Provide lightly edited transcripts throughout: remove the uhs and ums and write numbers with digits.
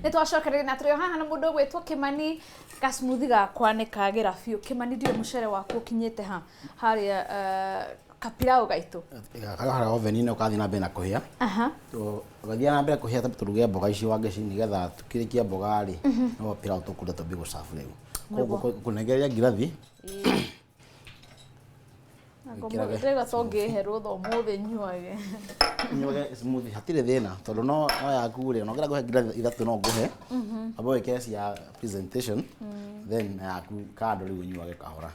Nĩ twacokereria na tũrĩ o haha na mũndũ ũgwĩtwo Kĩmani. Gacmuthi gakwa nĩ kagĩra biũ. Kĩmani, ndiũĩ mũcere waku ũkinyĩte ha harĩa, kapiraũ gaitũ? Karĩa harĩa oven-inĩ ũkathiĩ na mbere na kũhĩa. Ũgathiĩ na mbere kũhĩa tũruge mboga icio Wangeci, nĩgetha tũkĩrĩkia mboga rĩ, no pilau tũkũruga twambie gũcabu rĩu. Koguo kũnengereria ngirathi. Wĩkĩrage Ndĩrauga to ngĩhe rũtha ũmũthĩ nyuage. Nyuage smoothie hatirĩ thĩna, tondũ no yaku rĩ, ona ũngĩenda ngũhe ngirathi ithatũ no ngũhe. Amba wĩkĩre cia presentation, then na yaku kando rĩu ũnyuage kahora.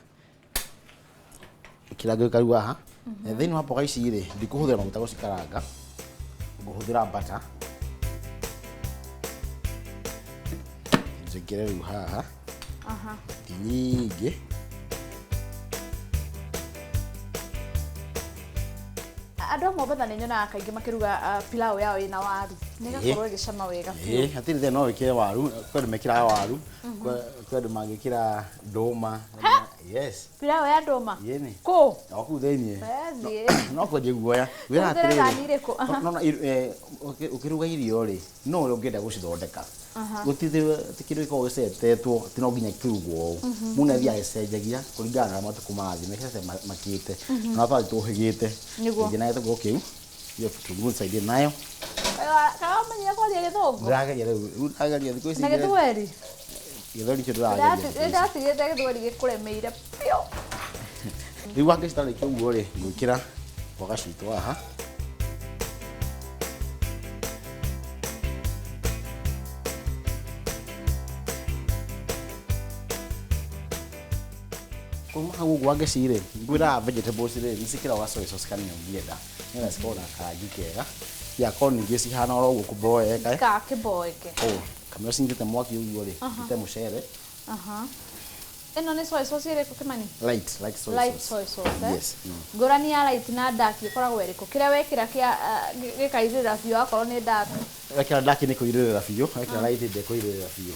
Ĩkĩra ngĩũka rĩu haha. Thĩinĩ wa mboga ici rĩ, ndikũhũthĩra maguta gũcikaranga, ngũhũthĩra butter. Njĩkĩre rĩu haha. Ti nyingĩ. Andũ a Mombatha nĩ nyonaga kaingĩ makĩruga pilau yao ĩna waru. Nĩ ĩgakorwo ĩgĩcama wega biũ. Ĩĩ, hatirĩ thĩna, no wĩkĩre waru. Kwĩ andũ mekĩraga waru, kwĩ andũ mangĩkĩra ndũma. Yes. Pilau ya ndũma? Ĩni. Kũ? O kũu thĩiniĩ. Thiĩ. No kwenjia guoya. Wĩra Ũhũthĩre atĩrĩrĩ. thani ĩrĩkũ? No, ũkĩruga irio rĩ, no ũrĩa ũngĩenda gũcithondeka. Gũtirĩ ti kĩndũ gĩkoragwo gĩcetetwo atĩ no nginya kĩrugwo ũũ. Mũndũ nĩ athiaga agĩcenjagia kũringana na ũrĩa matukũ marathiĩ, mekĩte makĩte. Na twathiĩ tũhĩgĩte. Ningĩ na gĩtũngũrũ kĩu, hiyo vitunguu nisaidie nayo. Kana ũmenyire kwaria gĩthũngũ? Ndĩrageria rĩu, rĩu ndĩrageria thikũ ici. Na gĩthweri? Gĩthweri kĩo ndĩrageria thikũ ici. Nĩndatigĩte gĩthweri gĩkũremeire biũ. Rĩu wangĩcitarĩkia ũguo rĩ, ngwĩkĩra mboga citũ haha. Kuma hau ũguo Wangeci rĩ, ngwĩraga vegetables rĩ, nĩ ciĩkĩragwo soy sauce kanini ũngĩenda, nĩgetha cikorwo na karangi kega. Cigakorwo ningĩ cihana oro ũguo kũboeka. Gakĩboeke. Ũũ, kamũira cinyitĩte mwaki ũguo rĩ, ndute mũcere. Ĩno nĩ soy sauce ĩrĩkũ, Kĩmani? Light, light soy Light sauce. soy sauce, eh? Yes. Ngũrani ya light na dark ĩkoragwo ĩrĩkũ? Kĩrĩa wekĩra kĩa gĩkairĩrĩra biũ akorwo nĩ dark. Wekĩra dark nĩ kũirĩrĩra biũ, wekĩra light ndĩkũirĩrĩra biũ.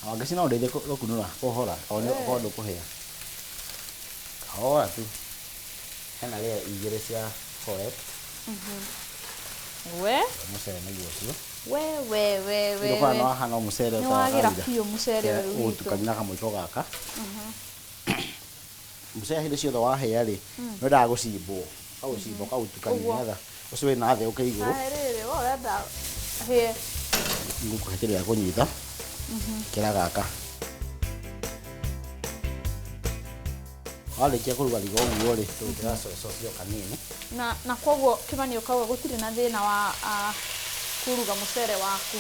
Wangeci, no ũndeithie gũkunũra kũhora, okorwo ndũkũhĩa. Kahora tu. Hena layer igĩrĩ cia forek. We? Mũcere nĩguo ũcio. We we we we. Ndũkona no wahana o mũcere Nĩ ta wa wagĩra kawaida. biũ mũcere ũyũ witũ. Ũgũtukania na kamũiko gaka. Mũcere hĩndĩ ciothe wahĩa rĩ, nĩwendaga gũcimbwo. Ũkaũcimba, ũkaũtukania Ũguo. nĩgetha ũcio wĩna thĩ ũke igũrũ. Rĩrĩ, we ũrenda hĩe. Ngũkũhe kĩndũ gĩa kũnyita. Kĩra gaka. Warĩkia kũruga riga ũguo rĩ, tũgwĩkĩra soy sauce o kanini. Na koguo Kĩmani ũkauga gũtirĩ na thĩna wa kũruga mũcere waku.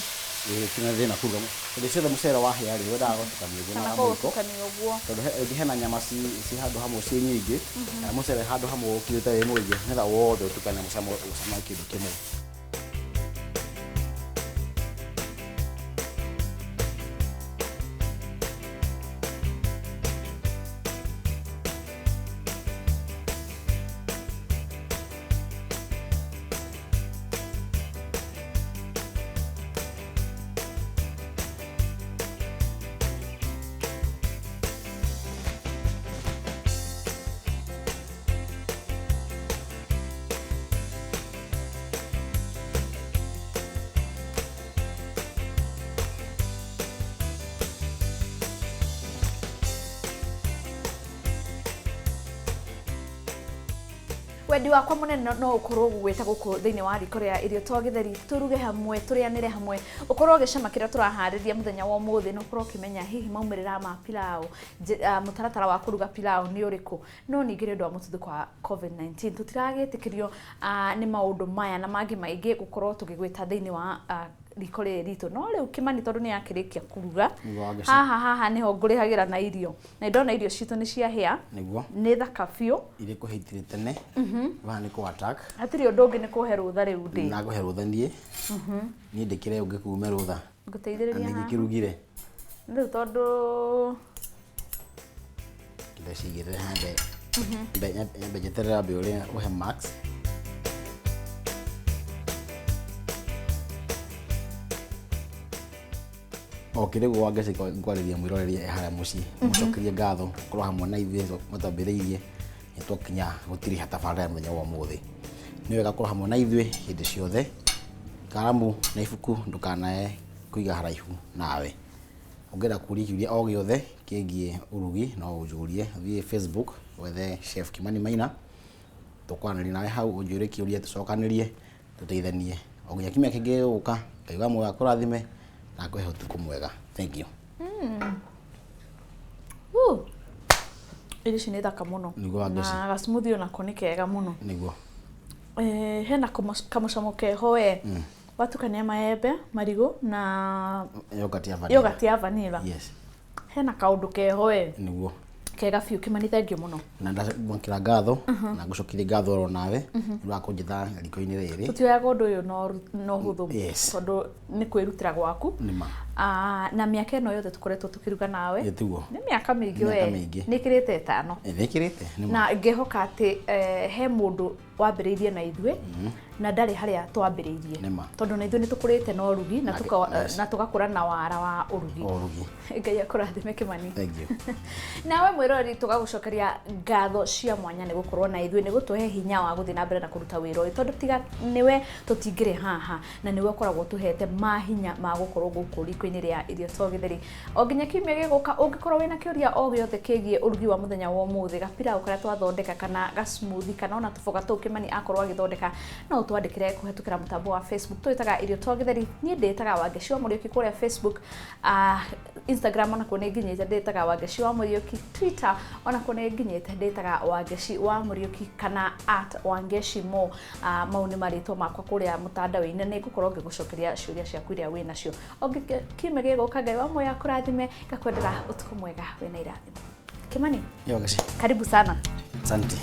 Ĩĩ, gũtirĩ na thĩna kũruga. Hĩndĩ ciothe mũcere wahĩa rĩ, wendaga gũtukania ũguo na Kana kamũiko. kũũtukania ũguo. Tondũ rĩngĩ hena nyama ci handũ hamwe ciĩ nyingĩ, na mũcere handũ hamwe ũkirĩte wĩ mũingĩ, nĩgetha wothe ũtukane mũcamo ũcame kĩndũ kĩmwe. Wendi wakwa munene no ukorwo gugwita guku thiini wa riko ria irio to githeri, turuge hamwe, turianire hamwe, ukorwo ugicama kiria turahariria muthenya wa umuthi, na ukorwo ukimenya hihi maumirira ma pilau, mutaratara wa kuruga pilau ni uriku. No ningĩ nĩ ũndũ wa mũtuthũko wa COVID-19 tũtiragĩtĩkĩrio nĩ maũndũ maya na mangĩ maingĩ gũkorwo tũgĩgwĩta thĩinĩ wa riko rĩrĩ ritũ. No rĩu Kĩmani tondũ nĩ akĩrĩkia kũruga, Nĩguo, Wangeci. haha nĩho ngũrĩhagĩra na irio, na ndona irio citũ nĩ ciahĩa. Nĩguo. Nĩ thaka biũ. Irĩ kũhĩa itirĩ tene. Haha nĩ kũ attack. Hatirĩ ũndũ ũngĩ, nĩ kũhe rũtha rĩu ndĩ. Na ngũhe rũtha niĩ. Niĩ ndĩkĩre ũngĩ kume rũtha. Ngũteithĩrĩria Na haha. nĩngĩkĩrugire. Rĩu tondũ Ndacigĩrĩre nyambe nyambe njeterere ambe ũrĩa ũhe max. O kĩrĩ guo Wangeci, ngwarĩria mwĩroreri e harĩa mũciĩ, mũcokerie ngatho gũkorwo hamwe na ithuĩ mũtambĩrĩirie nĩ twakinya gũtiriha tabarĩra ya mũthenya wa ũmũthĩ. Nĩ wega gũkorwo hamwe na ithuĩ hĩndĩ ciothe. Karamu na ibuku ndũkanae Kũiga haraihu nawe. Ũngĩenda kũria kĩũria o gĩothe kĩgiĩ ũrugi no ũnjũrie, ũthiĩ Facebook wethe Chef Kimani Maina, tũkwaranĩria nawe hau, ũnjũrie kĩũria tũcokanĩrie, tũteithanie. O nginya kiumia kĩngĩ gĩgũka, Ngai wa muoyo akũrathime na akũhe ũtukũ mwega. Thank you. Woo! Irio ici nĩ thaka mũno. Nĩguo Wangeci. Na gasmoothie onako nĩ kega mũno. Nĩguo. Eh, hena kamũcamo keho we. Watukania maembe, marigũ na Yogurt ya vanilla. yogurt ya vanilla. Yes. Hena kaũndũ keho we. Nĩguo. Kega biũ Kĩmani, thengiũ mũno. Na ndamwĩkĩra ngatho na ngũcokerie ngatho oro nawe nĩ wa kũnjĩta riko-inĩ rĩrĩ. Tũtioyaga ũndũ ũyũ no hũthũ. Yes. Tondũ nĩ kwĩrutĩra gwaku. Nĩma. Ah, na mĩaka ĩno yothe tũkoretwo tũkĩruga nawe. Ĩ tiguo. Nĩ mĩaka mĩingĩ Mĩaka we. mĩingĩ. Nĩ ĩkĩrĩte ĩtano. Nĩ ĩkĩrĩte nĩma. Na ngĩhoka atĩ he mũndũ wambĩrĩirie na ithuĩ na ndarĩ harĩa twambĩrĩirie. Nĩma. Tondũ na ithuĩ nĩ tũkũrĩte na ũrugi na Yes. na tũgakũra na wara wa ũrugi. Ũrugi. Ngai akũrathime Kĩmani. Thank you. Nawe mwĩroreri, tũgagũcokeria ngatho cia mwanya nĩ gũkorwo na ithuĩ, nĩ gũtũhe hinya wa gũthiĩ na mbere na kũruta wĩra ũyũ, tondũ tiga nĩwe tũtingĩrĩ haha, na nĩwe ũkoragwo tũhete mahinya ma gũkorwo gũkũ riko-inĩ rĩa irio to gĩtheri. O nginya kiumia gĩgũka, ũngĩkorwo wĩna kĩũria o gĩothe kĩgiĩ ũrugi wa mũthenya wa ũmũthĩ, gapiraũ karĩa twathondeka kana gasmoothie kana ona tũboga tũu Kĩmani akorwo agĩthondeka, no ũtwandĩkĩre kũhetũkĩra mũtambo wa Facebook. Twĩtaga Irio to Gĩtheri. Niĩ ndĩtaga Wangeci wa Mũriũki kũrĩa Facebook, Instagram onakuo nĩ nginyĩte ndĩtaga Wangeci wa Mũriũki, Twitter onakuo nĩ nginyĩte ndĩtaga Wangeci wa Mũriũki kana @WangeciMo. Mau nĩ marĩtwa makwa kũrĩa mũtandao-inĩ. Nĩ ngũkorwo ngĩgũcokeria ciũria ciaku iria wĩ nacio. O kiumia gĩgũka, Ngai wa muoyo akũrathime, ngakwendera ũtukũ mwega wĩna irathimo. Kĩmani, Wangeci. karibu sana. Asante.